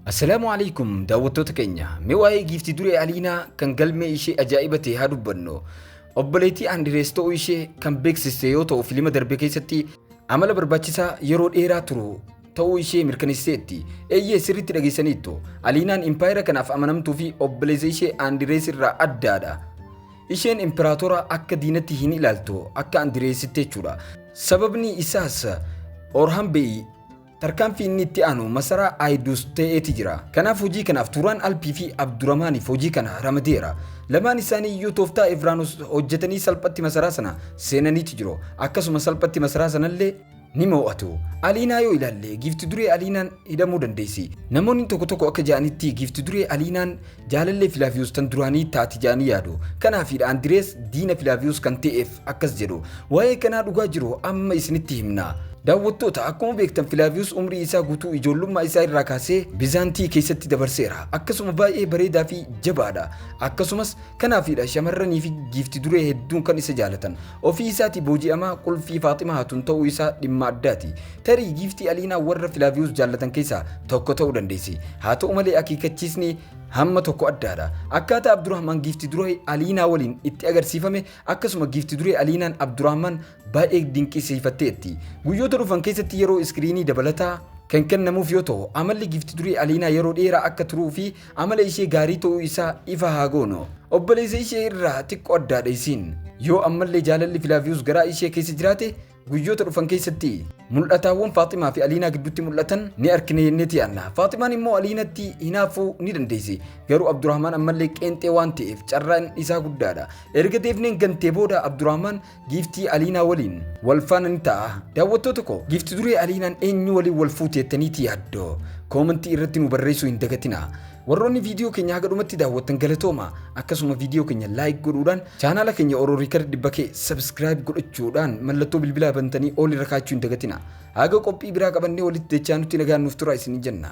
Assalaamu alaikum daawwattoota keenya. Mee waa'ee giiftii duree Aliinaa kan galmee ishee ajaa'iba ta'e haa dubbannu. Obboleettii Andirees ta'uu ishee kan beeksiste yoo ta'u filima darbe keessatti amala barbaachisaa yeroo dheeraa turu ta'uu ishee mirkaneessiteetti. Eeyyee sirriitti dhageessaniittu. Aliinaan impaayera kanaaf amanamtuu fi obboleessa ishee Andirees irraa addaadha. Isheen imperaatora akka diinatti hin ilaaltu akka Andireesitti jechuudha. Sababni isaas Orhan Bey tarkaanfii inni itti aanu masaraa Aayidus ta'eeti jira. Kanaaf hojii kanaaf Turaan Alpii fi Abdurrahmaaniif hojii kana ramadeera. Lamaan isaanii iyyuu tooftaa Evraanus hojjetanii salphatti masaraa sana seenaniiti jiru. Akkasuma salphatti masaraa sanallee ni mo'atu. Aliinaa yoo ilaalle giifti duree Aliinaan hidhamuu dandeessi. Namoonni tokko tokko akka ja'anitti giifti duree Aliinaan jaalallee Filaaviyus tan duraanii taati ja'anii yaadu. Kanaafidha Andirees diina Filaaviyus kan ta'eef akkas jedhu. Waa'ee kanaa dhugaa jiru amma isinitti himna. Daawwattoota akkuma beektan Filaaviyus umrii isaa guutuu ijoollummaa isaa irraa kaasee Bizaantii keessatti dabarseera. Akkasuma baay'ee bareedaa fi jabaadha. Akkasumas kanaafidha shamarranii fi giifti duree hedduun kan isa jaalatan. Ofii isaatii booji'amaa qulfii Faaximaa Hatun ta'uu isaa dhimma addaati. Tarii giiftii Aliinaa warra Filaaviyus jaallatan keessaa tokko ta'uu dandeessi. Haa ta'u malee akeekkachiisni hamma tokko addaadha. Akkaataa Abdurrahman giifti duree Aliinaa waliin itti agarsiifame akkasuma giifti duree Aliinaan Abdurrahman baay'ee dinqisiifatteetti. Guyyoota dhufan keessatti yeroo iskiriinii dabalataa kan kennamuuf yoo ta'u amalli giifti duree Aliinaa yeroo dheeraa akka turuu fi amala ishee gaarii ta'uu isaa ifa haa goonu. Obboleessa ishee irraa xiqqoo addaadha isiin. Yoo ammallee jaalalli Filaaviyus garaa ishee keessa jiraate guyyoota dhufan keessatti mul'ataawwan Faaximaa fi Aliinaa gidduutti mul'atan ni argina jenneeti yaadna. Faaximaan immoo Aliinatti hinaafuu ni dandeessi. Garuu Abdurrahmaan ammallee qeenxee waan ta'eef carraan isaa guddaadha. Erga deefneen gantee booda Abdurrahmaan giiftii Aliinaa waliin wal faana ni ta'a. Daawwattoota koo giiftii duree Aliinaan eenyu waliin wal fuuteettaniiti yaaddoo? Koomentii irratti nu barreessuu hin dagatinaa. Warroonni viidiyoo keenya haga dhumatti daawwattan galatooma. Akkasuma viidiyoo keenya like godhuudhaan chaanaala keenya Oro Record dhibba kee subscribe godhachuudhaan mallattoo bilbilaa bantanii ol irra kaachuu hin dagatina. Haga qophii biraa qabannee walitti dachaa nutti nagaan nuuf tura isin jenna.